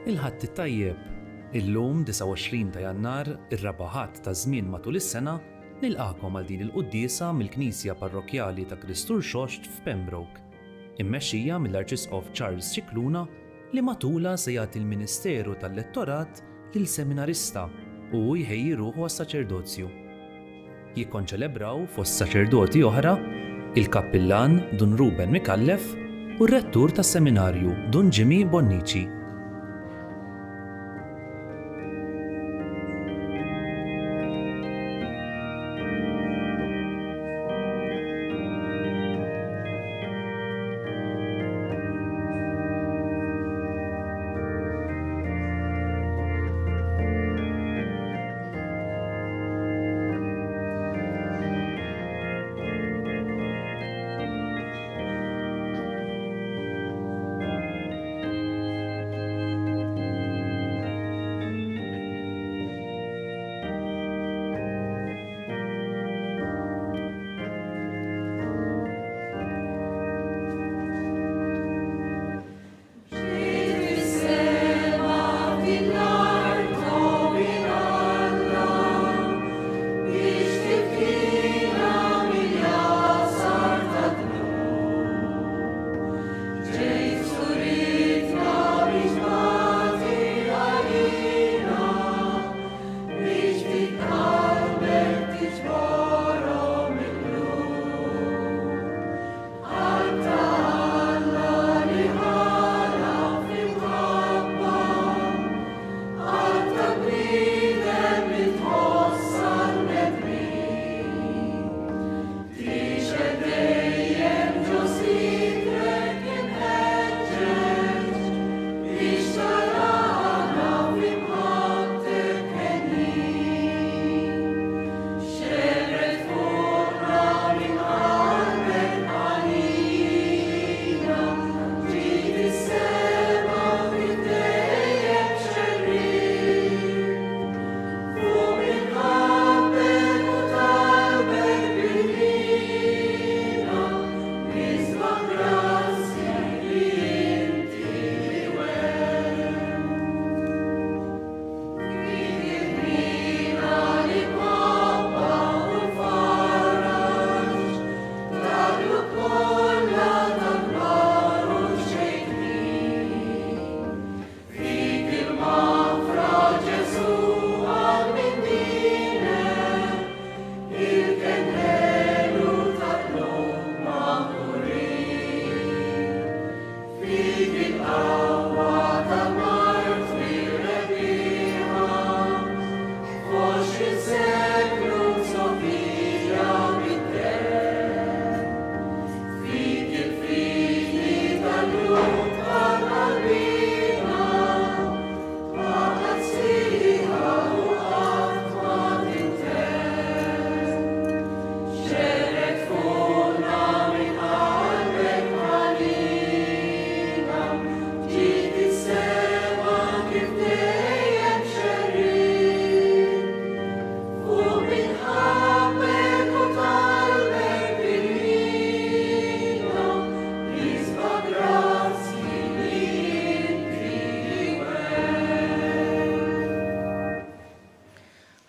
Il-Ħadd it-tajjeb! Illum, 29 ta' Jannar, ir-raba' Ħadd taż-żmien matul is-sena, nilqagħkom għal din il-quddiesa mill-Knisja Parrokkjali ta' Kristu Rxoxt f'Pembroke, immexxija mill-Arċisqof Charles Scicluna li matulha se jagħti l-ministeru tal-lettorat lil seminarista u hu jħejji ruħu għas-saċerdozju. Jikkonċelebraw fost saċerdoti oħra il-Kappillan Dun Ruben Micallef u r-Rettur tas-Seminarju Dun Jimmy Bonnici.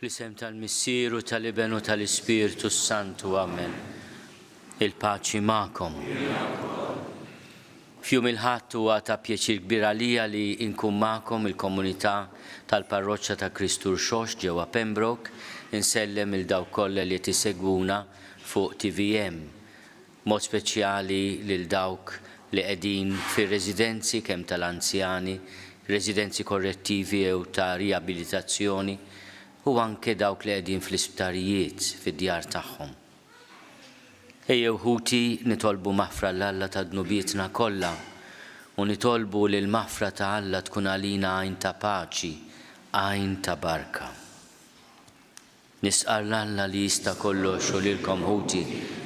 Fl-isem tal-Missier u tal-Iben u tal-Ispirtu s-Santu. Amen. Il-paċi magħkom. F'jum il-Ħadd huwa ta' pjaċir kbir għalija li nkun magħkom il-komunità tal-Parroċċa ta' Kristu Rxoxt ġewwa Pembroke, insellem lil dawk kollha li qed isegwuna fuq tvm, b'mod speċjali lil dawk li qegħdin fir-residenzi kemm tal-anzjani, residenzi korrettivi jew ta' riabilitazzjoni u anke dawk li qegħdin fl-isptarijiet fid-djar tagħhom. Ejjew ħuti nitolbu maħfra 'l Alla ta' dnubietna kollha u nitolbu li l-maħfra ta' Alla tkun għalina għajn ta' paċi, għajn ta' barka. Nistqarr 'l Alla li jista' kollox u lilkom ħuti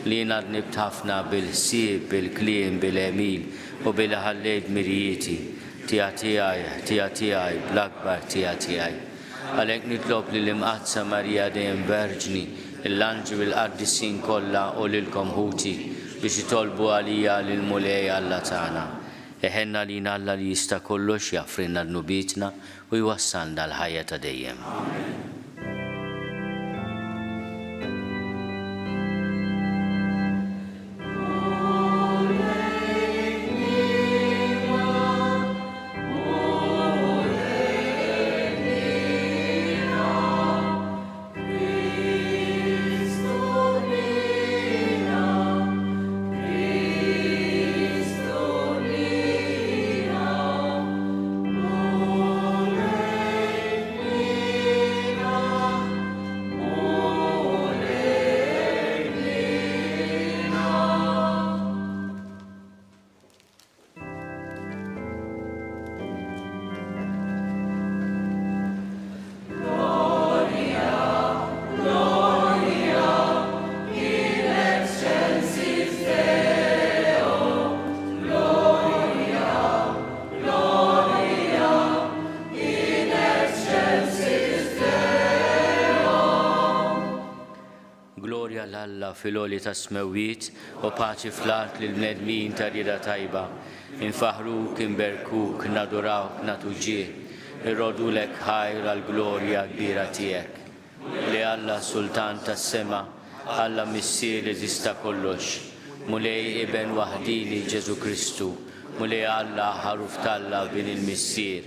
li jiena dnibt ħafna bil-ħsieb, bil-kliem, bil-għemil u billi ħallejt dmirijieti. Ħtija tiegħi, ħtija tiegħi, bl-akbar ħtija tiegħi. Għalhekk nitlob lill-Imqaddsa Marija dejjem Verġni, lill-anġli u l-qaddisin kollha u lilkom ħuti, biex itolbu għalija lill-Mulej Alla tagħna. Iħenn għalina Alla li jista' kollox, jaħfrilna dnubietna u jwassalna għall-ħajja ta' dejjem. Amen. Glorja 'l Alla fil-għoli tas-smewwiet u paċi fl-art lill-bnedmin ta' rieda tajba. Infaħħruk, inberkuk, nadurawk, nagħtuk ġieħ, irrodulek ħajr għall-glorja kbira tiegħek. Mulej Alla, Sultan tas-sema, Alla Missier li tista' kollox, Mulej Iben waħdieni Ġesù Kristu, Mulej Alla, Ħaruf t'Alla, Bin il-Missier,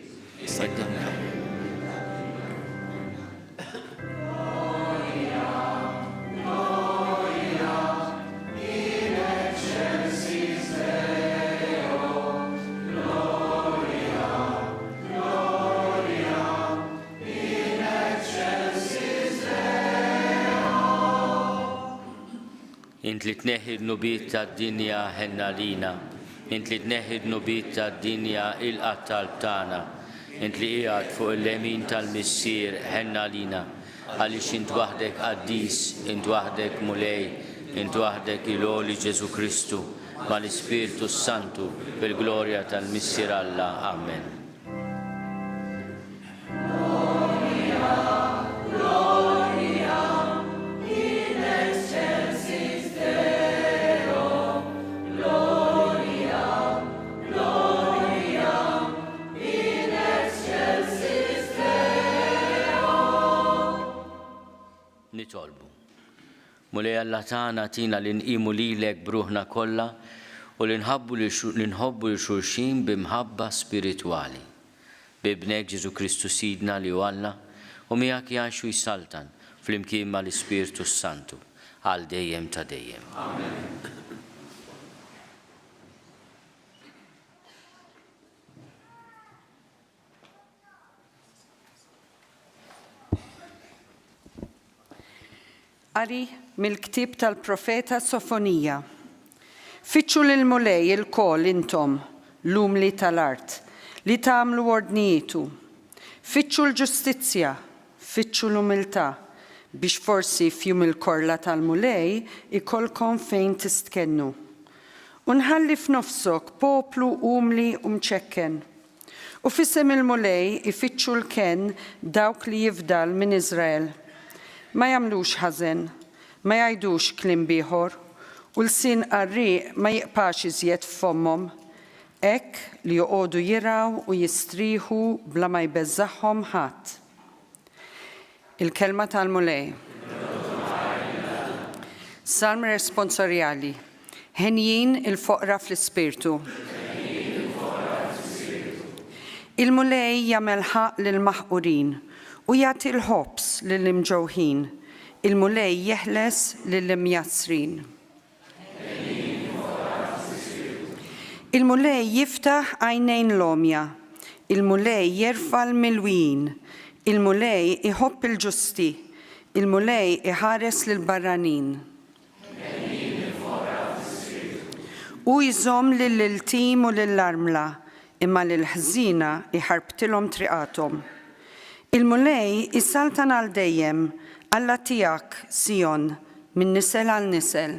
Int li tneħħi d-dnubiet tad-dinja, ħenn għalina. Int li tneħħi d-dnubiet tad-dinja, ilqa' t-talb tagħna. Int li qiegħed fuq il-lemin tal-Missier, ħenn għalina. Għaliex int waħdek qaddis, int waħdek Mulej, int waħdek il-Għoli Ġesù Kristu, mal-Ispirtu s-Santu, fil-glorja tal-Missier Alla. Amen. Nitolbu. Mulej Alla tagħna agħtina li nqimu lilek b'ruħna kollha u li nħabbu li nħobbu lil xulxin bi mħabba spiritwali. B'Ibnek Ġesù Kristu Sidna li hu Alla u miegħek jgħix u jsaltan flimkien mal-Ispirtu s-Santu għal dejjem ta' dejjem. Amen. Qari mill-ktieb tal-profeta Sofonija. Fittxu lill-Mulej ilkoll intom, l-umli tal-art, li tagħmlu ordnijietu. Fittxu l-ġustizzja, fittxu l-umiltà, biex forsi f'jum il-korla tal-Mulej ikollkom fejn tistkennu. U nħalli f'nofsok poplu umli u mċekken. U f'isem il-Mulej ifittxu l-kenn dawk li jifdal minn Iżrael. Ma jagħmlux ħażen, ma jgħidux kliem b'ieħor, u lsien qarrieq ma jiqpax iżjed f'fommhom, hekk li joqogħdu jirgħu u jistrieħu bla ma jbeżżagħhom ħadd. Il-Kelma tal-Mulej. Salm responsorjali. Henjin il-foqra fl-ispirtu. Il-Mulej jagħmel ħaqq lill-maħqurin u jagħti l-ħobż lill-imġewħin. Il-Mulej jeħles lill-imjassrin. Il-Mulej jiftaħ għajnejn l-għomja, il-Mulej jerfa' l-milwijin, il-Mulej iħobb il-ġusti, il-Mulej iħares lill-barranin. Hu jżomm lill-iltim u lill-armla, imma lill-ħżiena jħarbtilhom triqathom. Il-Mulej isaltan għal dejjem, Alla tiegħek, Sijon, minn nisel għal nisel.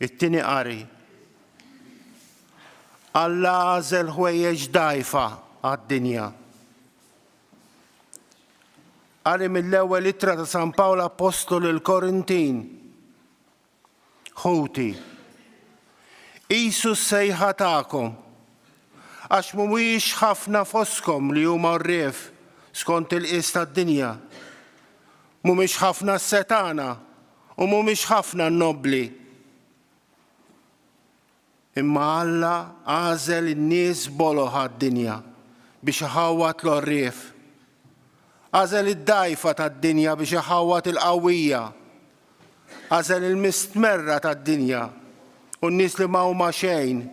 It-tieni qari. Alla għażel ħwejjeġ dgħajfa għad-dinja. Qari mill-ewwel ittra ta' San Pawl Appostlu lill-Korintin. Ħuti, qisu s-sejħa tagħkom, għax mhumiex ħafna fostkom li huma għorrief skont il-qies tad-dinja, mhumiex ħafna s-setgħana u mhumiex ħafna n-nobbli. Imma Alla għażel in-nies boloh għad-dinja biex iħawwad l-għorrief. Għażel id-dgħajfa tad-dinja biex iħawwad il-qawwija. Għażel il-mistmerra tad-dinja u n-nies li ma huma xejn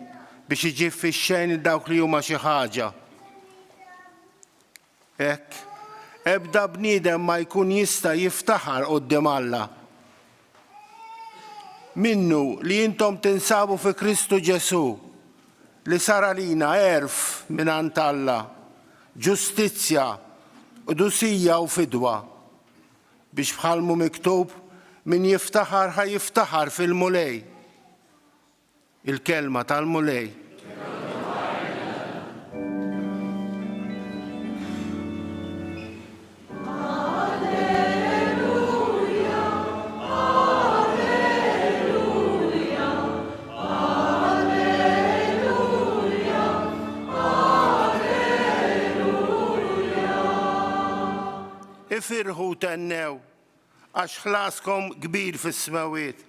biex iġib fix-xejn lil dawk li huma xi ħaġa. Hekk, ebda bniedem ma jkun jista' jiftaħar quddiem Alla. Minnu li intom tinsabu fi Kristu Ġesù, li sar għalina għerf mingħand Alla, ġustizzja, qdusija u fidwa, biex bħal mhu miktub, min jiftaħar ħa jiftaħar fil-Mulej. Il-Kelma tal-Mulej. Ifirħu u thennew, għax ħlaskom kbir fis-smewwiet.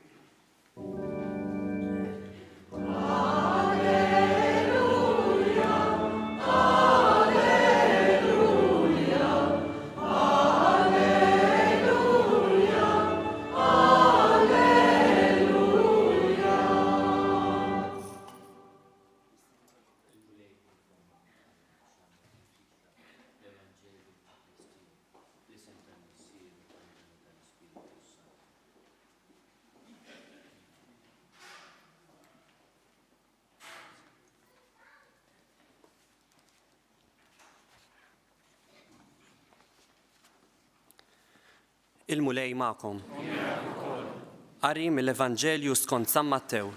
Il-Mulej magħkom. Qari mill-Evanġelju skont San Mattew.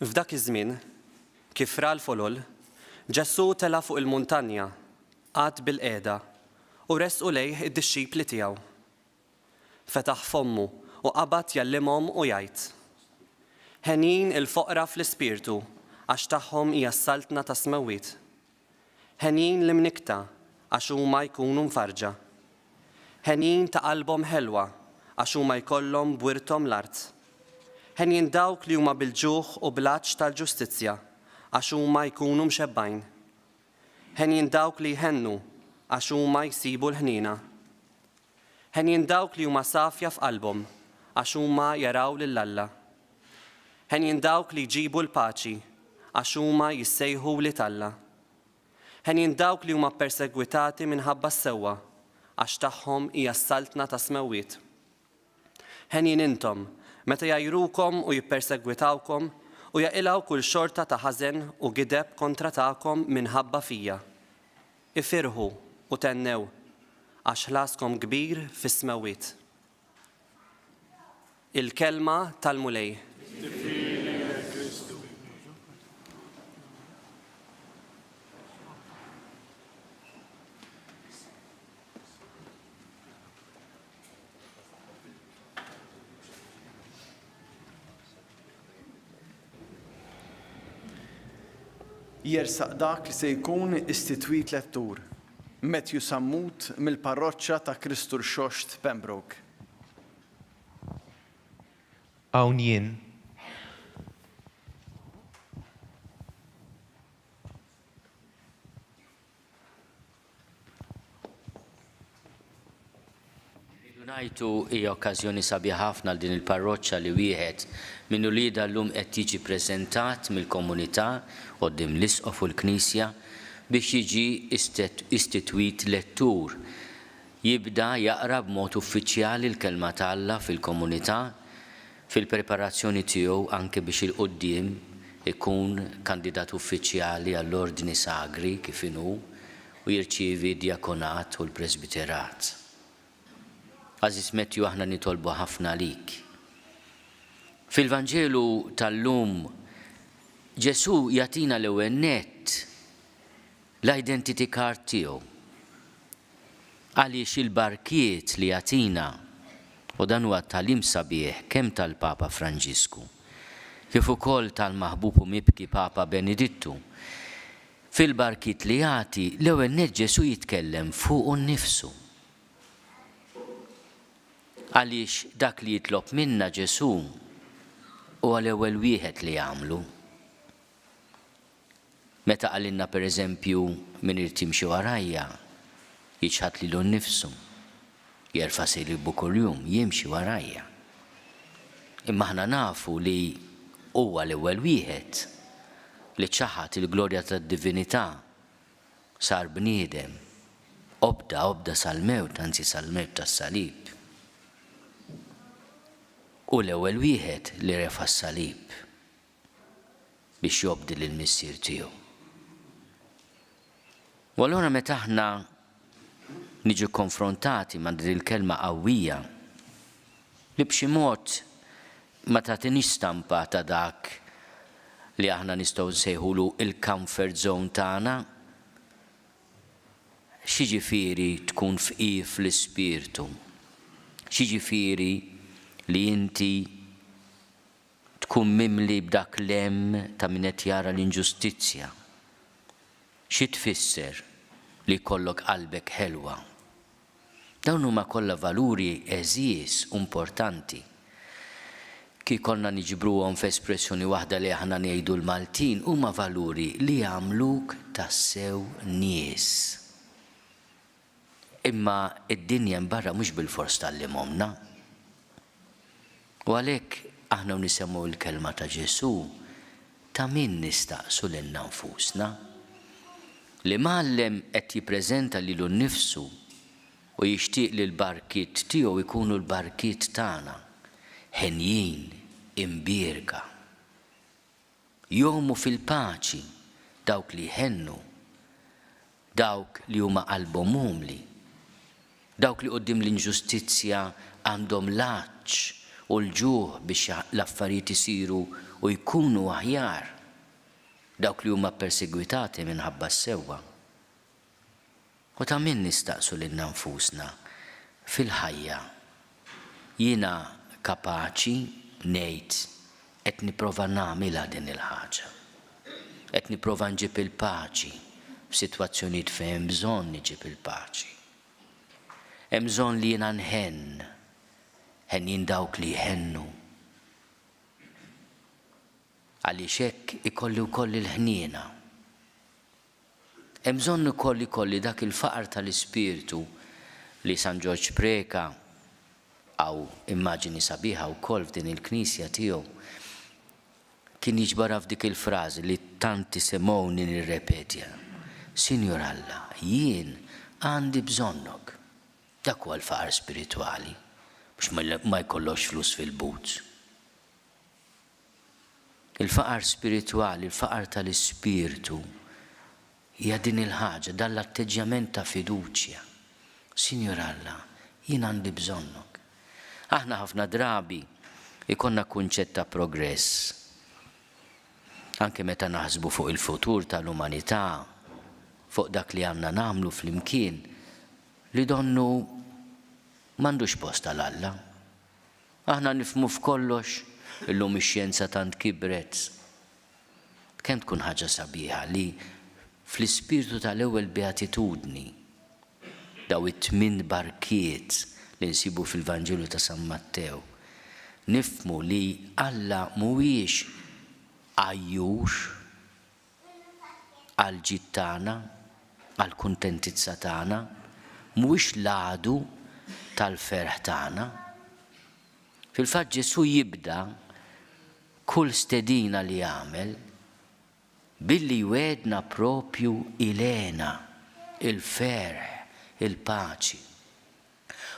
F'dak iż-żmien, kif ra l-folol, Ġesù tela' fuq il-muntanja, qagħad bilqiegħda, u resqu lejh id-dixxipli tiegħu. Fetaħ fommu u qabad jgħallimhom u jgħid, Henjin il-foqra fl-ispirtu, għax tagħhom hija s-saltna tas-smewwiet. Henjin l-imnikkta, għax huma jkunu mfarrġa. Henjin ta' qalbhom ħelwa, għax huma jkollhom b'wirthom l-art. Henjin dawk li huma bil-ġuħ u bl-għatx tal-ġustizzja, għax huma jkunu mxebbgħin. Henjin dawk li jħennu, għax huma jsibu l-ħniena. Henjin dawk li huma safja f'qalbhom, għax huma jaraw lil Alla. Henjin dawk li jġibu l-paċi, għax huma jissejħu wlied Alla. Henjin dawk li huma ppersegwitati minħabba s-sewwa, għax tagħhom hija s-saltna tas-smewwiet. Henjin intom, meta jgħajrukom u jippersegwitawkom u jaqilgħu kull xorta ta' ħażen u gideb kontra tagħkom minħabba fija. Ifirħu u thennew, għax ħlaskom kbir fis-smewwiet. Il-Kelma tal-Mulej. Tifħir lilek Kristu. Jersaq dak li se jkun istitwit lettur, Matthew Sammut mill-Parroċċa ta' Kristu Rxoxt Pembroke. Hawn jien. Irridu ngħidu hija okkażjoni sabiħa ħafna għal din il-parroċċa li wieħed minn uliedha llum qed jiġi preżentat mill-komunità quddiem l-Isqof u l-Knisja biex jiġi istitwit lettur. jibda jaqra b'mod uffiċjali l-Kelma ta' Alla fil-komunità, fil-preparazzjoni tiegħu anke biex 'il quddiem ikun kandidat uffiċjali għall-Ordni Sagri kif inhu u jirċievi d-djakonat u l-presbiterat. Għażiż Matthew aħna nitolbu ħafna għalik. Fil-Vanġelu tal-lum Ġesù jagħtina l-ewwel nett l-identity card tiegħu. Għaliex il-barkiet li jagħtina, u dan huwa tagħlim sabiħ kemm tal-Papa Franġisku, kif ukoll tal-maħbub u mibki Papa Benedittu, fil-barkiet li jagħti, l-ewwel nett Ġesù jitkellem fuqu nnifsu. Għaliex dak li jitlob minna Ġesù huwa l-ewwel wieħed li jagħmlu. Meta qalilna per eżempju min irid jimxi warajja, jiċħad lilu nnifsu, jerfa' salibu kuljum, jimxi warajja. Imma aħna nafu li huwa l-ewwel wieħed li ċaħad il-glorja tad-divinità, sar bniedem, obda, obda sal-mewt, anzi sal-mewt tas-salib. Hu l-ewwel wieħed li refa' s-salib. biex jobdi lill-Missier tiegħu. U allura meta aħna niġu konfrontati ma' din il-kelma qawwija li b'xi mod ma tagħtinix stampa ta' dak li aħna nistgħu nsejħulu il-comfort zone tagħna, x'jiġifieri tkun fqir fl-ispirtu? X'jiġifieri li inti Tkun mimli b'dak l-hemm ta' min qed jara l-inġustizzja. Xi tfisser li jkollok qalbek ħelwa? Dawn huma kollha valuri għeżież u importanti. Kif konna niġbruhom f'espressjoni waħda li aħna ngħidu l-Maltin, huma valuri li jagħmluk tassew nies. Imma d-dinja hemm barra mhux bilfors tgħallimhomlna. U għalhekk aħna u nisemgħu l-kelma ta' Ġesù, ta' min nistaqsu lilna nfusna? L-Imgħallem qed jippreżenta lilu nnifsu u jixtieq li l-barkiet tiegħu jkunu l-barkiet tagħna, henjin, imbierka. Jgħumu fil-paċi dawk li jħennu, dawk li huma qalbhom umli, dawk li quddiem l-inġustizzja għandhom l-għatx u l-ġuħ biex l-affarijiet isiru u jkunu aħjar, dawk li huma ppersegwitati minħabba s-sewwa. U ta' min nistaqsu lilna nfusna, fil-ħajja, jiena kapaċi ngħid qed nipprova nagħmilha din il-ħaġa? Qed nipprova nġib il-paċi f'sitwazzjonijiet fejn hemm bżonn iġib il-paċi? Hemm bżonn li jiena nħenn, henjin dawk li jħennu. Għaliex hekk ikolli wkoll il-ħniena. Hemm bżonn ukoll ikolli dak il-faqar tal-ispirtu li San Ġorġ Preca, hawn immaġini sabiħa wkoll f'din il-knisja tiegħu, kien jiġbarha f'dik il-frażi li tant tisimgħuni nirrepetiha, Sinjur Alla, jien għandi bżonnok. Dak huwa l-faqar spiritwali, mhux ma jkollokx flus fil-but. Il-faqar spiritwali, il-faqar tal-ispirtu, hija din il-ħaġa, dan l-atteġġjament ta' fiduċja. Sinjur Alla, jien għandi bżonnok. Aħna ħafna drabi jkollna kunċett ta' progress. Anke meta naħsbu fuq il-futur tal-umanità, fuq dak li għandna nagħmlu flimkien, li donnu m'għandux post għal Alla. Aħna nifhmu f'kollox, illum ix-xjenza tant kibret. Kemm tkun ħaġa sabiħa li fl-ispirtu tal-ewwel beatitudni, daw it-tmien barkiet li nsibu fil-Vanġelu ta' San Mattew, nifhmu li Alla mhuwiex għajjur, għall-ġid tagħna, għall-kuntentizza tagħna, mhuwiex l-għadu tal-ferħ tagħna. Fil-fatt Ġesù jibda kull stedina li jagħmel billi jwegħedna propju il-hena, il-ferħ, il-paċi.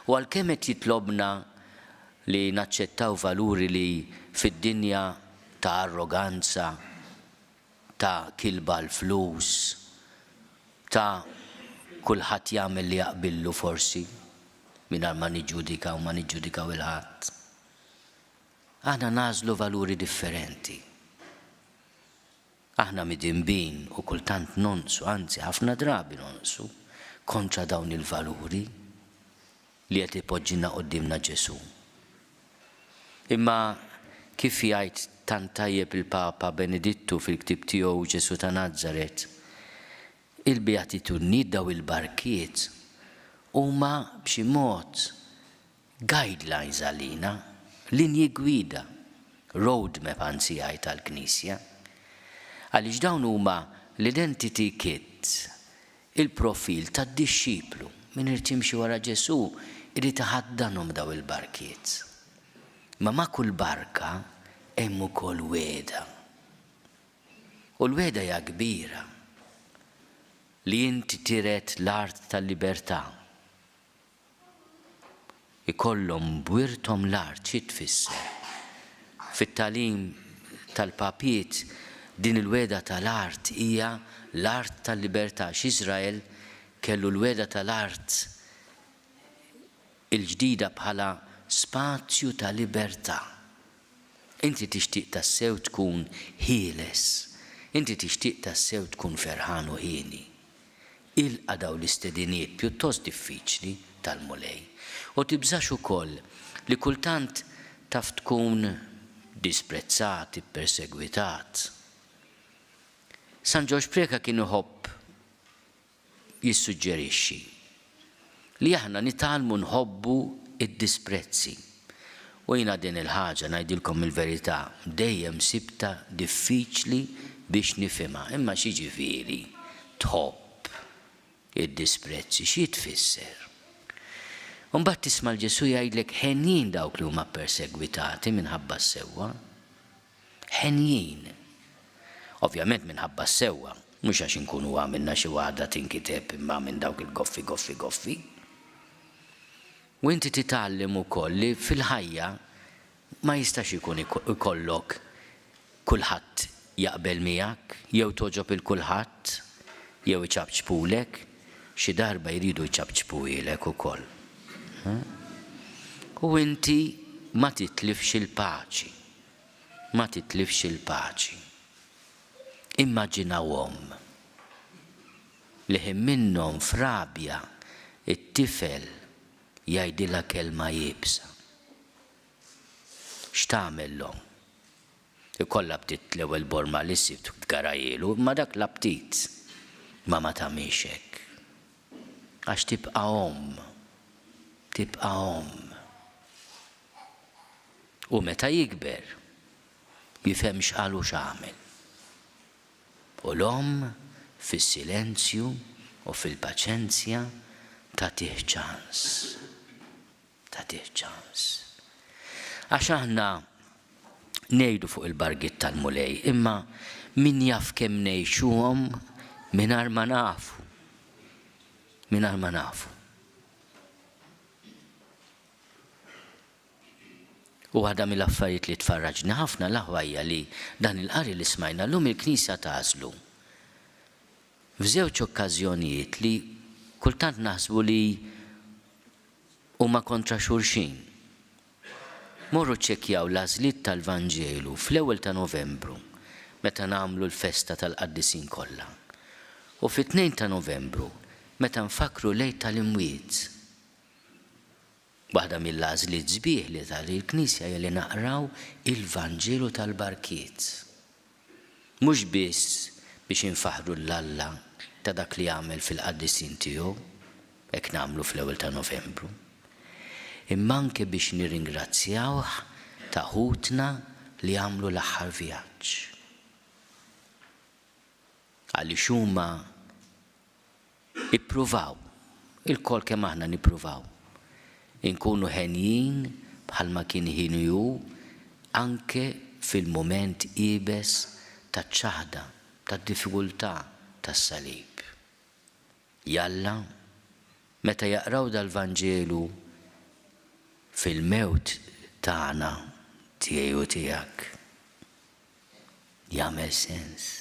U għalkemm qed jitlobna li naċċettaw valuri li fid-dinja ta' arroganza, ta' kilba għall-flus, ta' kulħadd jagħmel li jaqbillu forsi, mingħajr ma niġġudika u ma niġġudikaw 'il ħadd. Aħna nagħżlu valuri differenti. Aħna midinbin u kultant nonqsu, anzi ħafna drabi nonqsu, kontra dawn il-valuri li qed ipoġġilna quddiemna Ġesù. Imma kif jgħid tant tajjeb il-Papa Benedittu fil-ktieb tiegħu Ġesù ta' Nazaret, il-beatitudnijiet daw il-barkiet huma b'xi mod guidelines għalina, linji gwida, road map anzi jgħid għall-Knisja. Għaliex dawn huma l-identity kit, il-profil tad-dixxiplu. Min irid jimxi wara Ġesù irid iħaddanhom dawn il-barkiet. Imma ma' kull barka hemm ukoll wegħda. U l-wegħda hija kbira, li inti tiret l-art tal-libertà. Ikollhom b'wirthom l-art xi tfisser? Fit-tagħlim tal-papiet din il-wegħda tal-art hija l-art tal-libertà għax Iżrael kellu l-wegħda tal-art il-ġdida bħala spazju ta' libertà. Inti tixtieq tassew tkun ħieles. Inti tixtieq tassew tkun ferħan u hieni. Ilqa' dawn l-istediniet pjuttost diffiċli tal-Mulej. U tibżax ukoll li kultant taf tkun disprezzat, ippersegwitat. San Ġorġ Preca kien iħobb jissuġġerixxi li aħna nitgħallmu nħobbu d-disprezzi. U jiena din il-ħaġa, ngħidilkom il-verità, dejjem sibtha diffiċli biex nifhimha. Imma x'jiġifieri tħobb id-disprezzi? Xi tfisser? U mbagħad tisma' 'l Ġesù jgħidlek henjin dawk li huma ppersegwitati minħabba s-sewwa. Henjin. Ovvjament minħabba s-sewwa, mhux għax inkunu għamilna xi waħda tinkiteb imma minn dawk il-goffi goffi goffi. U inti titgħallem ukoll li fil-ħajja ma jistax ikun ikollok kulħadd jaqbel miegħek jew togħġob 'il kulħadd jew iċapċpulek, xi darba jridu jċapċpuhielek ukoll. U inti ma titlifx il-paċi. Ma titlifx il-paċi. Immaġinaw omm li ħin minnhom f'rabja t-tifel jgħidilha kelma iebsa. X'tagħmel l-omm? Ikollha aptit l-ewwel borma li ssib tgarajielu, imma dak l-aptit ma ma tagħmilx hekk. Għax tibqa' omm. Tibqa' omm. U meta jikber, jifhem x'qal u x'għamel. U l-omm, fis-silenzju u fil-paċenzja, tagħtih ċans. Tagħtih ċans. Għax aħna ngħidu fuq il-bargiet tal-Mulej, imma min jaf kemm ngħixuhom mingħajr ma nafu. Mingħajr ma nafu. U waħda mill-affarijiet li tfarraġni ħafna l-aħwa hija li dan il-qari li smajna llum il-Knisja tagħżlu f'żewġ okkażjonijiet li kultant naħsbu li huma kontra xulxin. Morru ċċekkjaw l-għażliet tal-Vanġelu fl-ewwel ta' Novembru meta nagħmlu l-festa tal-qaddisin kollha u fit-tnejn ta' Novembru meta nfakkru l-Għid tal-Imwiet. Waħda mill-għażliet sbieħ li tagħti l-Knisja hija li naqraw il-Vanġelu tal-Barkiet. Mhux biss biex infaħħru 'l Alla ta' dak li għamel fil-qaddisin tiegħu, hekk nagħmlu fl-ewwel ta' Novembru, imma anke biex nirringrazzjawh ta' ħutna li għamlu l-aħħar vjaġġ. Għaliex huma Ippruvaw, ilkoll kemm aħna nippruvaw, inkunu henjin bħalma kien hieni hu anke fil-mument iebes taċ-ċaħda, tad-diffikultà tas-salib. Jalla, meta jaqraw dal-Vanġelu. Fil-mewt tagħna, tiegħi u tiegħek, jagħmel sens.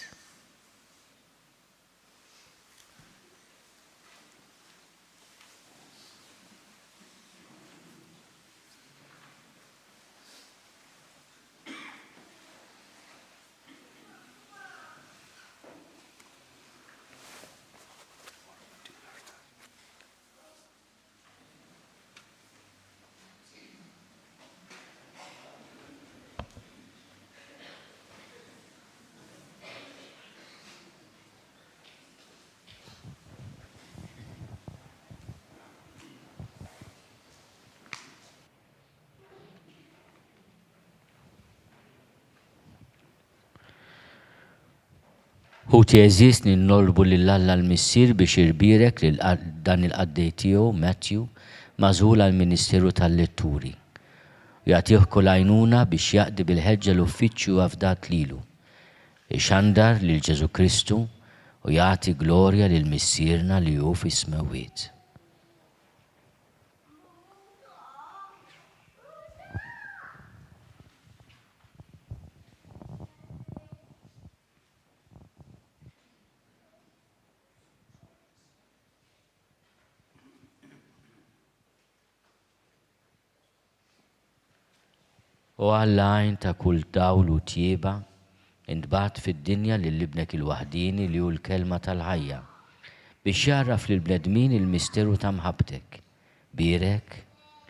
Ħuti għeżież ninolbu lil Alla l-Missier biex irbierek lil dan il-qaddej tiegħu, Matthew, magħżul għall-ministeru tal-letturi, u jagħtih kull għajnuna biex jaqdi bil-ħeġġa l-uffiċċju afdat lilu, ixandar lil Ġesù Kristu u jagħti glorja lil Missierna li hu fis-smewwiet. O Alla għajn ta' kull dawl u tjieba, int bgħatt fid-dinja lil Ibnek il-waħdieni li hu l-Kelma tal-ħajja, biex jgħarraf lill-bnedmin il-misteru ta' mħabbtek. Bierek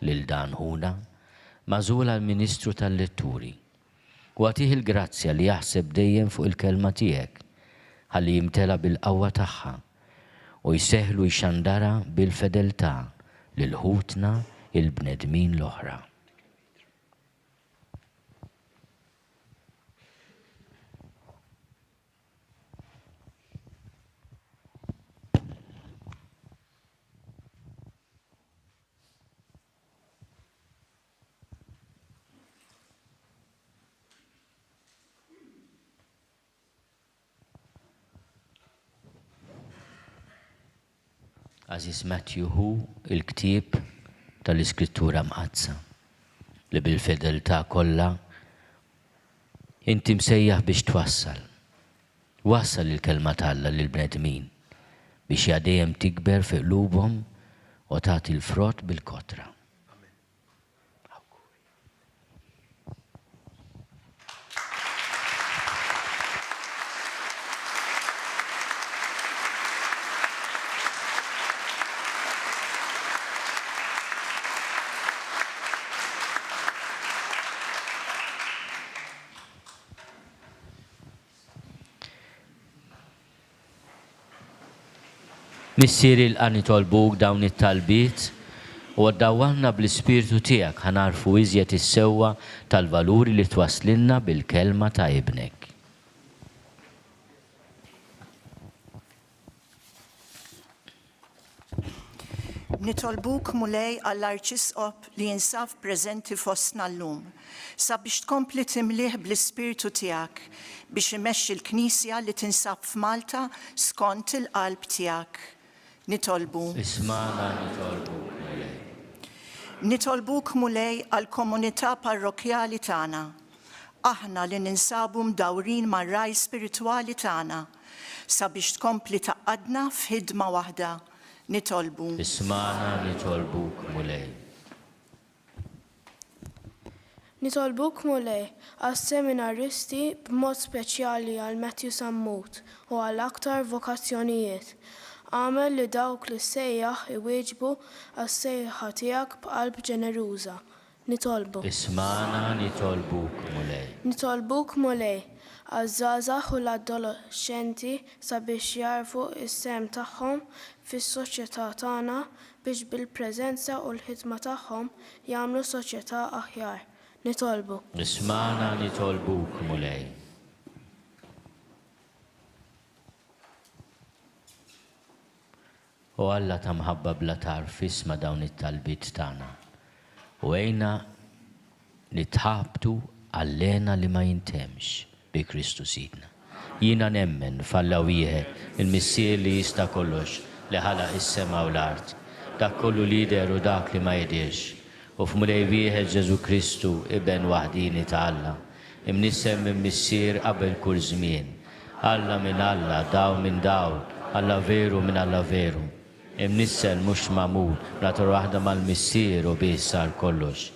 lil dan ħuna, magħżul għall-ministru tal-letturi. U agħtih il-grazzja li jaħseb dejjem fuq il-Kelma tiegħek, ħalli jimtela bil-qawwa tagħha, u jseħħlu jxandarha bil-fedeltà lil ħutna l-bnedmin l-oħra. Għażiż Matthew hu l-ktieb tal-Iskrittura Mqaddsa li bil-fedeltà kollha inti msejjaħ biex twassal. Wassal il-Kelma t'Alla lill-bnedmin biex hija dejjem tikber fi qlubhom u tagħti l-frott bil-kotra. Missier ilqa' nitolbuk dawn it-talbiet u dawwalna bl-Ispirtu tiegħek ħa nagħrfu iżjed is-sewwa tal-valuri li twasslilna bil-Kelma ta' Ibnek. Nitolbuk, Mulej, għall-Arċisqof li jinsab preżenti fostna llum, sabiex tkompli timlieh bl-Ispirtu tiegħek biex imexxi l-Knisja li tinsab f'Malta skont il-qalb tiegħek. Nitolbu. Ismagħna nitolbuk, Mulej. Nitolbuk, Mulej, għall-komunità parrokkjali tagħna, aħna li ninsabu mdawrin mar-ragħaj spiritwali tagħna, sabiex tkompli tgħaqqadna f'ħidma waħda. Nitolbu. Ismagħna nitolbuk, Mulej. Nitolbuk, Mulej, għas-seminaristi b'mod speċjali għal Matthew Sammut u għal aktar vokazzjonijiet. Agħmel li dawk li ssejjaħ iwieġbu għas-sejħa tiegħek b'qalb ġeneruża. Nitolbu. Ismagħna nitolbuk, Mulej. Nitolbuk, Mulej, għaż-żgħażagħ u l-adoloxxenti sabiex jagħrfu s-sehem tagħhom fis-soċjetà tagħna biex bil-preżenza u l-ħidma tagħhom jagħmlu soċjetà aħjar. Nitolbu. Ismagħna nitolbuk, Mulej. O Alla ta' mħabba bla tarf isma' dawn it-talbiet tagħna u għinna nitħabtu għall-hena li ma jintemmx bi Kristu Sidna. Jiena nemmen f'Alla wieħed, il-Missier li jista' kollox, li ħalaq is-sema u l-art, dak kollu li jidher u dak li ma jidhirx. U f'Mulej wieħed Ġesù Kristu, Iben waħdieni ta' Alla, imnissel minn Missier qabel kull żmien, Alla minn Alla, dawl minn dawl, Alla veru minn Alla veru, imnissel mhux magħmul, b'natura waħda mal-Missier u bih sar kollox.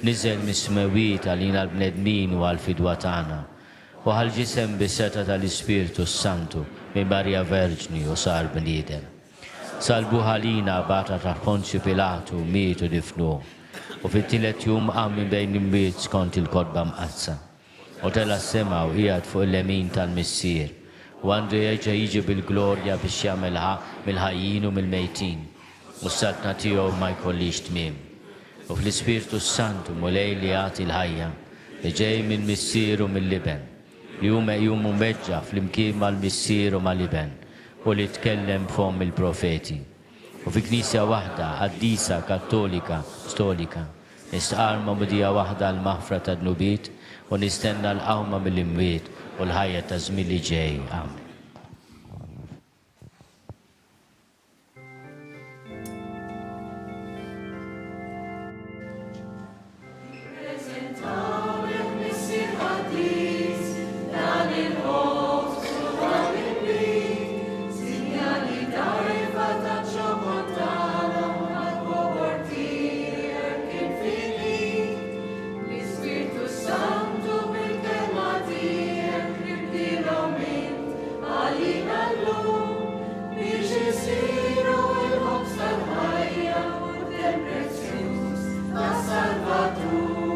Niżel mis-smewwiet għalina l-bnedmin u għall-fidwa tagħna, u ħa l-ġisem bis-setgħa tal-Ispirtu s-Santu minn Marija Verġni u sar bniedem. Salbuh għalina, bata taħt Ponzju Pilatu, miet u difnuh. U fit-tielet jum qam minn bejn l-imwiet skont il-Kotba Mqaddsa. U tela' s-sema u qiegħed fuq il-lemin tal-Missier. U għandu jerġa' jiġi bil-glorja biex jagħmel ħaqq mill-ħajjin u mill-mejtin, u s-saltna tiegħu ma jkollhiex tmiem. U fl-Ispirtu s-Santu, Mulej li jagħti l-ħajja, li ġej mill-Missier u mill-Iben. Li hu meqjum u mweġġa' flimkien mal-Missier u mal-Iben, u li tkellem b'fomm il-profeti. U fi Knisja waħda, qaddisa, kattolika, appstolika, nistqarr magħmudija waħda għall-maħfra tad-dnubiet u nistenna l-qawma mill-imwiet u l-ħajja taż-żmien li ġej. Amen. Biex isiru l-ħobż tal-ħajja u d-demm prezzjuż tas-Salvatur.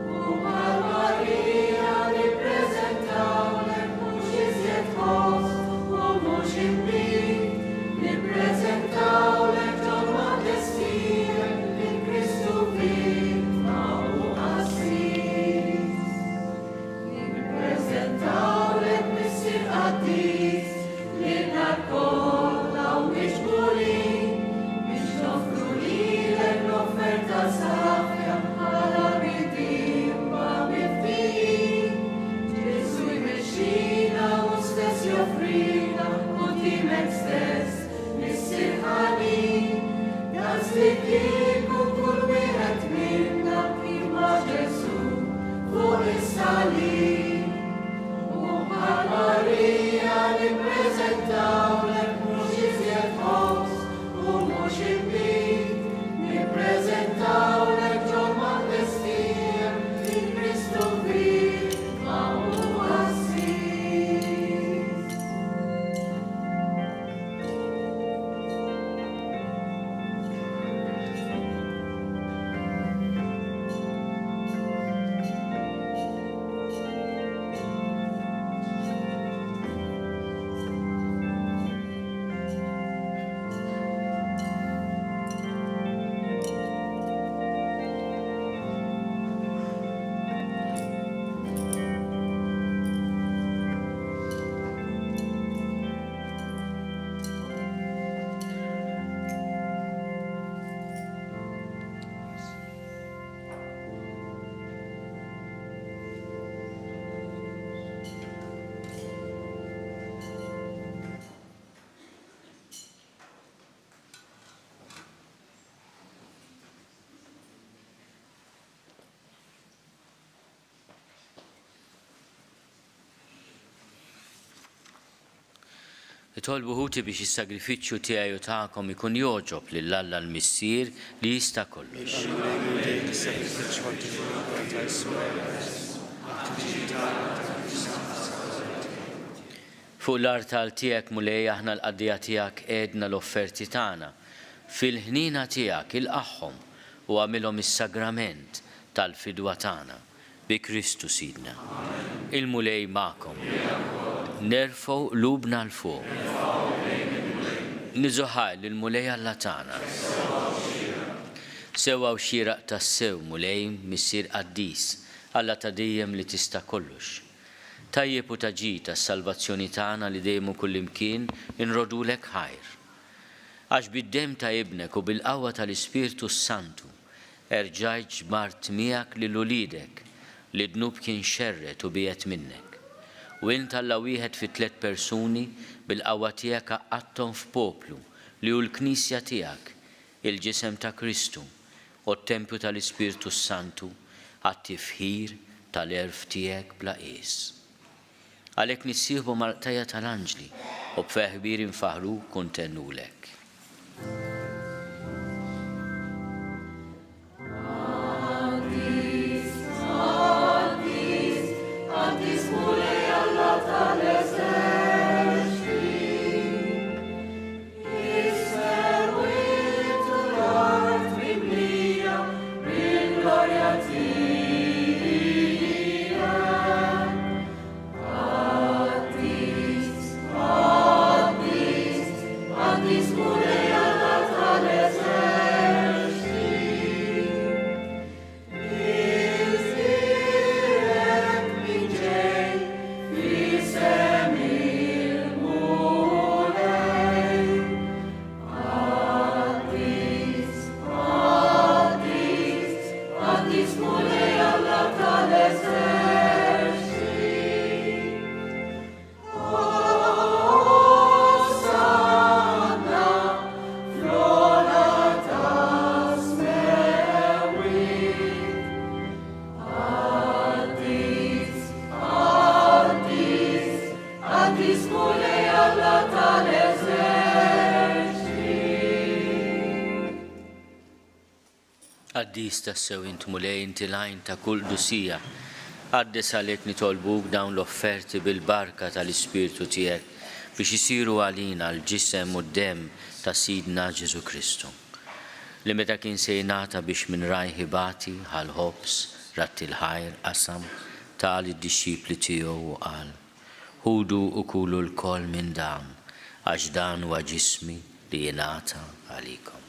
U bħal Marija nippreżentawlek mhux iżjed ħobż u mhux inbid, nippreżentawlek ġol-maqdes tiegħek lil Kristu vittma u qassis. Nippreżentawlek Missier Qaddis lilna lkoll hawn miġburin biex noffru lilek l-offerta safja bħala midinba mifdijin. Ġesù jmexxina hu stess joffrilna quddiemek stess, Missier ħanin, daqs li kieku kull wieħed minna kien ma' Ġesù fuq is-salib. U bħal Marija nippreżentawlek mhux iżjed ħobż u mhux inbid, nippreżentawlek ġol-maqdes tiegħek lil Kristu vittma u qassis. Itolbu ħuti biex is-sagrifiċċju tiegħi u tagħkom ikun jogħġob lil Alla l-Missier li jista' kollox. Fuq l-artal tiegħek, Mulej, aħna l-qaddejja tiegħek qegħdna l-offerti tagħna. Fil-ħniena tiegħek ilqagħhom u agħmilhom is-sagrament tal-fidwa tagħna. Bi Kristu Sidna. Il-Mulej magħkom. Nerfgħu qlubna 'l fuq. Niżgħu ħajr lill-Mulej Alla tagħna. Sewwa u xieraq tassew, Mulej, Missier qaddis, Alla ta' dejjem li tista' kollox. Tajjeb u ta' ġid għas-salvazzjoni tagħna li dejjem u kullimkien inrodulek ħajr. Għax bid-demm ta' Ibnek u bil-qawwa tal-Ispirtu s-Santu erġajt ġbart miegħek lil uliedek li d-dnub kien xerred u biegħed minnek. U int Alla wieħed fi tlett persuni bil-qawwa tiegħek għaqqadthom f'poplu li hu l-Knisja tiegħek, il-ġisem ta' Kristu. O tempju tal-Ispirtu s-Santu, għat-tifħir tal-għerf tiegħek bla qies. Għalhekk nissieħbu mal-qtajja' tal-anġli u b'ferħ kbir infaħħruk u ntennulek. Qaddis, qaddis, qaddis Mulej Alla tal-eżerċti. Is-smewwiet u l-art mimlija bil-glorja tiegħek. Qaddis, qaddis, qaddis Mulej Alla tal-eżerċti. Imbierek min ġej f'isem il-Mulej. Qaddis, qaddis, qaddis Mulej Alla tal-eżerċti. Osanna fl-ogħla tas-smewwiet. Qaddis, qaddis, qaddis Mulej Alla tal-eżerċti. Qaddis tassew int Mulej, inti l-għajn ta' kull qdusija. Qaddes għalhekk nitolbuk dawn l-offerti bil-barka tal-Ispirtu tiegħek biex isiru għalina l-ġisem u d-demm ta' Sidna Ġesù Kristu, li meta kien se jingħata biex minn rajh ibati, ħa l-ħobż, radd il-ħajr, qasam, ta lid-dixxipli tiegħu u qal, Ħudu u kulu lkoll minn dan, għax dan huwa ġismi li jingħata għalikom.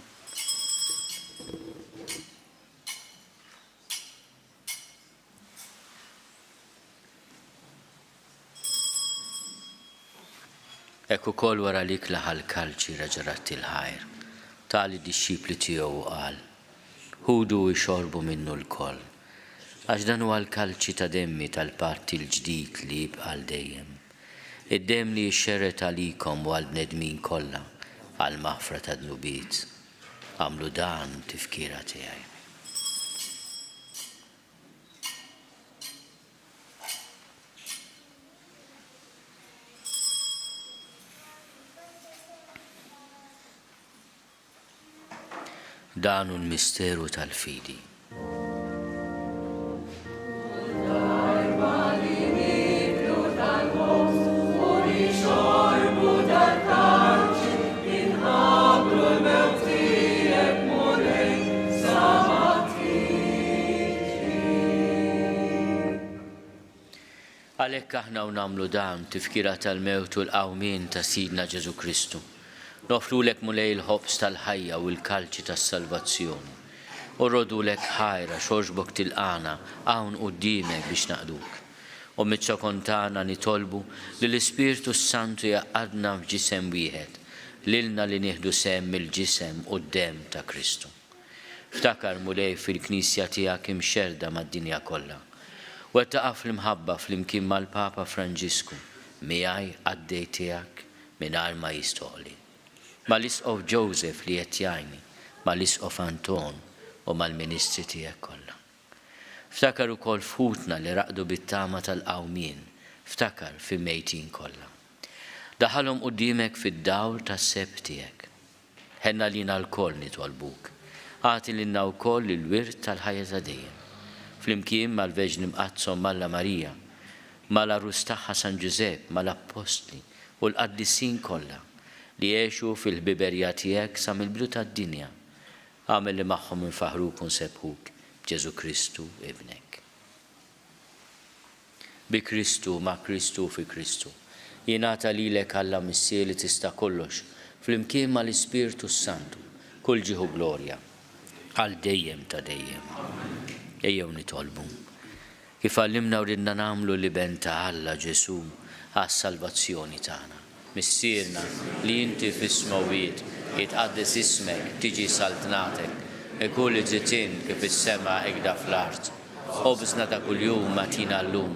Hekk ukoll wara li klaħa l-kalċi reġa' radd il-ħajr, ta lid-dixxipli tiegħu u qal, Ħudu u ixorbu minnu lkoll, għax dan huwa l-kalċi ta' demmi tal-patt il-ġdid li jibqa' għal dejjem, id-demm li jixxerred għalikom u għall-bnedmin kollha għall-maħfra tad-dnubiet. Agħmlu dan b'tifkira tiegħi. Dan hu l-misteru tal-fidi. Darba li nieklu dal-ħobż u nixorbu dal-kalċi, inħabbru l-mewt tiegħek, Mulej, sa ma tiġi. Għalhekk aħna u nagħmlu dan, tifkira tal-mewt u l-qawmien ta' Sidna Ġesù Kristu, noffrulek Mulej il-ħobż tal-ħajja u l-kalċi tas-salvazzjoni, u rrodulek ħajr għax għoġbok tilqagħna hawn quddiemek biex naqduk. U miċ-ċokon tagħna nitolbu li l-Ispirtu s-Santu jgħaqqadna f'ġisem wieħed, lilna li nieħdu sehem mill-ġisem u d-demm ta' Kristu. Ftakar, Mulej, fil-Knisja tiegħek imxerrda mad-dinja kollha. Wettaqha fl-imħabba flimkien mal-Papa Franġisku, miegħi qaddej tiegħek mingħajr ma jistħoqli. Mal-Isqof Joseph li qed jgħinni, mal-Isqof Anton u mal-ministri tiegħek kollha. Ftakar ukoll f'ħutna li raqdu bit-tama tal-qawmien, ftakar fil-mejtin kollha. Daħħalhom quddiemek fid-dawl tas-sebħ tiegħek. Ħenn għalina lkoll nitolbuk. Agħti lilna wkoll il-wirt tal-ħajja ta' dejjem. Flimkien mal-Verġni Mqaddsa Omm Alla Marija, mal-Għarus tagħha San Ġużepp, mal-Appostli u l-qaddisin kollha, li għexu fil-ħbiberija tiegħek sa mill-bidu tad-dinja, agħmel li magħhom infaħħruk u nsebbħuk b'Ġesù Kristu, Ibnek. Bi Kristu, ma' Kristu u fi Kristu. Jingħata lilek Alla Missier li tista' kollox, flimkien mal-Ispirtu s-Santu, kull ġieħ u glorja, għal dejjem ta' dejjem. Ejjew nitolbu. Kif għallimna u ridna nagħmlu l-Iben ta' Alla Ġesù għas-salvazzjoni tagħna. Missierna, li inti fis-smewwiet, jitqaddes ismek, tiġi saltnatek, ikun li trid int kif fis-sema hekda fl-art. Ħobżna ta' kuljum agħtina llum,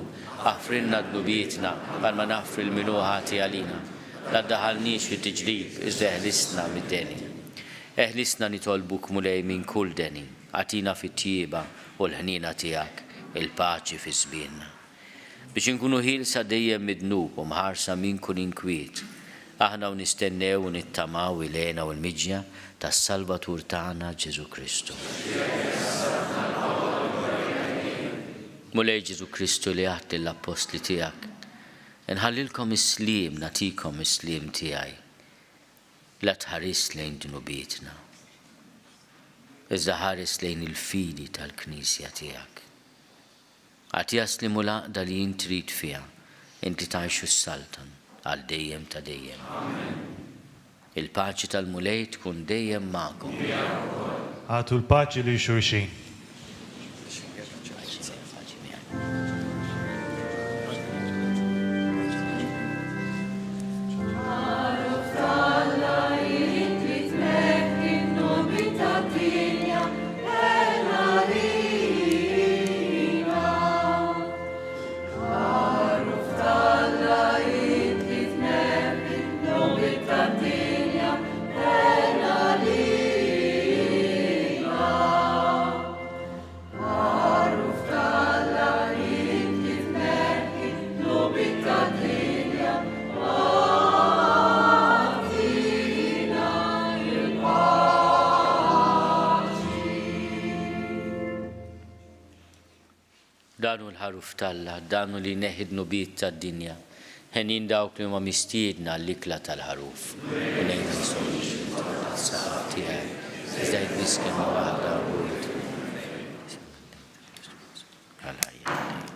aħfrilna dnubietna bħalma naħfri 'l min hu ħati għalina. La ddaħħalniex fit-tiġrib, iżda eħlisna mid-deni. Eħlisna nitolbuk Mulej minn kull deni. Agħtina fit-tjieba u l-ħniena tiegħek il-paċi fi żmienna. Biex inkunu ħielsa dejjem mid-dnub u mħarsa minn kull inkwiet, aħna u nistennew u nittamaw il-hena u l-miġja tas-Salvatur tagħna Ġesù Kristu. Mulej Ġesù Kristu li għedt lill-appostli tiegħek, Inħallilkom is-sliem, nagħtikom is-sliem tiegħi. La tħarisx lejn dnubietna, iżda ħares lejn il-fidi tal-Knisja tiegħek. Agħtiha s-sliem u l-għaqda li int trid fiha, int li tgħix u ssaltan għal dejjem ta' dejjem. Amen. Il-paċi tal-Mulej tkun dejjem magħkom. Agħtu l-paċi lil xulxin. Dan hu l-Ħaruf t'Alla, dan hu li jneħħi d-dnubiet tad-dinja. Henjin dawk li huma mistiedna għall-ikla tal-Ħaruf. Mulej ma jiswix li tidħol taħt is-saqaf tiegħi, iżda għid biss kelma waħda u jidħol. Għall-ħajja ta' dejjem.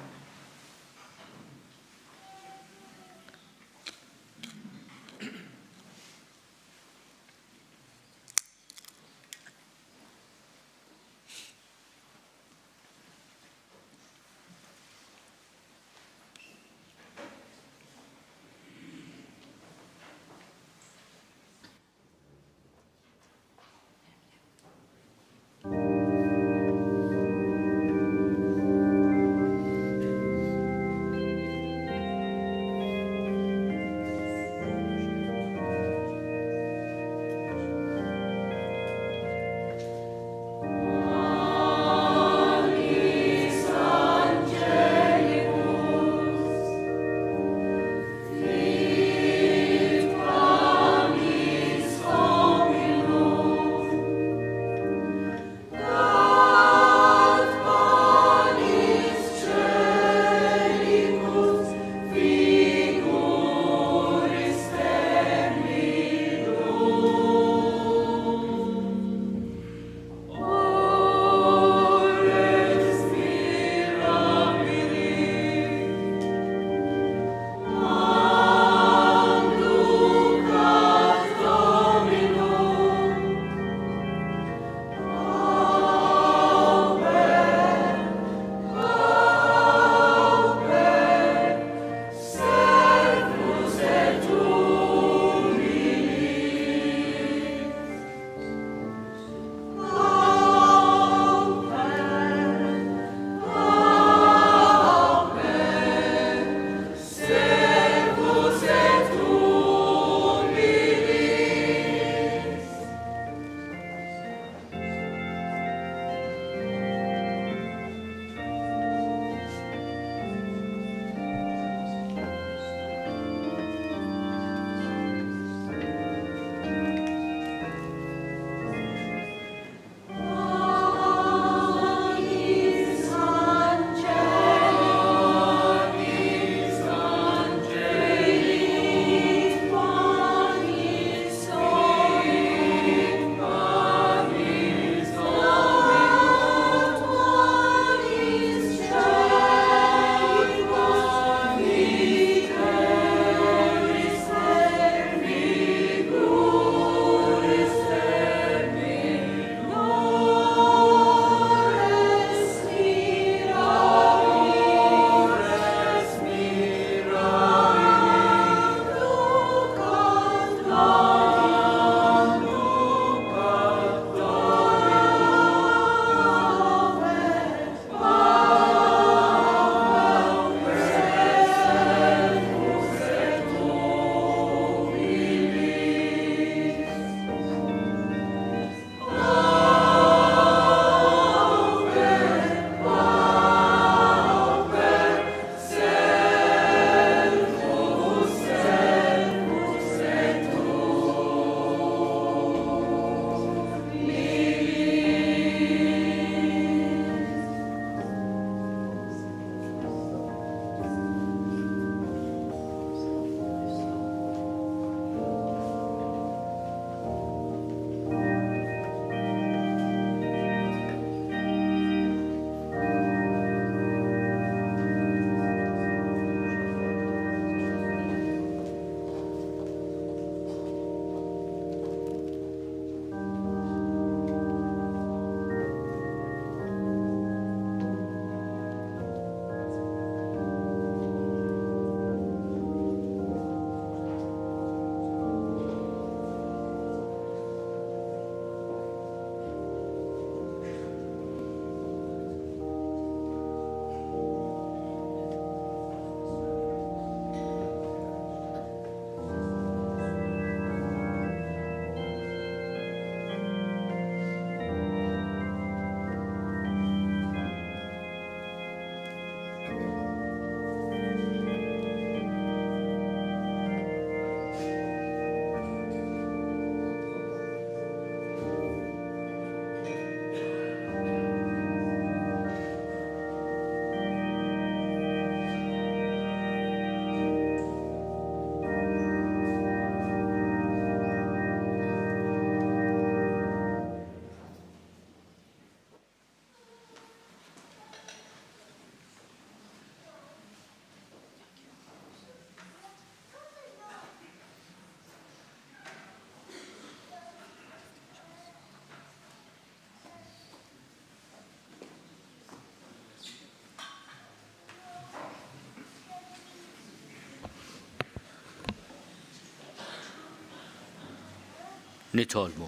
Nitolbu.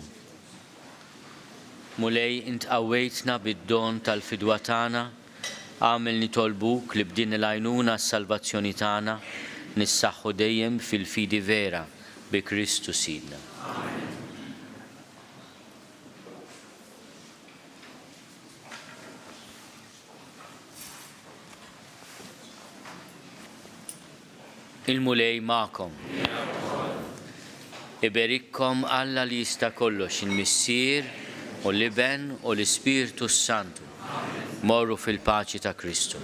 Mulej, int qawwejtna bid-don tal-fidwa tagħna, agħmel nitolbuk li b'din il-għajnuna għas-salvazzjoni tagħna nissaħħu dejjem fil-fidi vera bi Kristu Sidna. Il-Mulej magħkom. Iberikkom Alla li jista' kollox, il-Missier u l-Iben u l-Ispirtu s-Santu. Morru fil-paċi ta' Kristu.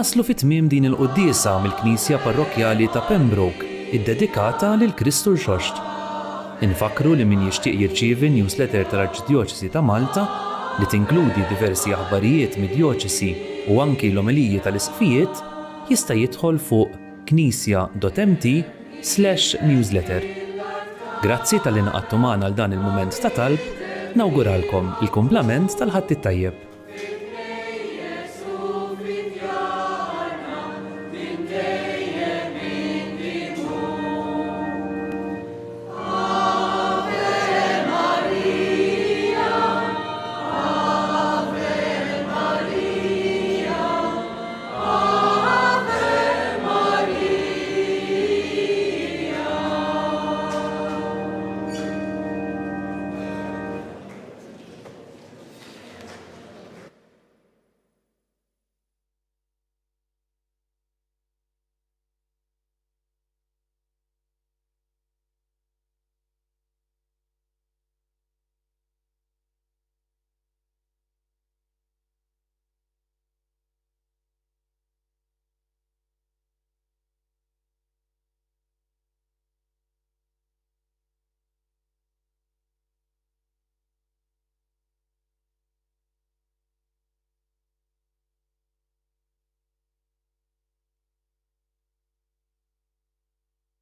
Naslu fi tmiem din il-quddiesa mill-Knisja Parrokkjali ta' Pembroke iddedikata lil Kristu Rxoxt. Infakkru li min jixtieq jirċievi n-newsletter tal-Arċidjoċesi ta' Malta, li tinkludi diversi aħbarijiet mid-djoċesi u anki l-omeliji tal-isqfijiet, jista' jidħol fuq knisja.mt slash newsletter. Grazzi talli ngħaqadtu magħna għal dan il-mument ta' talb, nawguralkom il-kumplament tal-Ħadd it-tajjeb.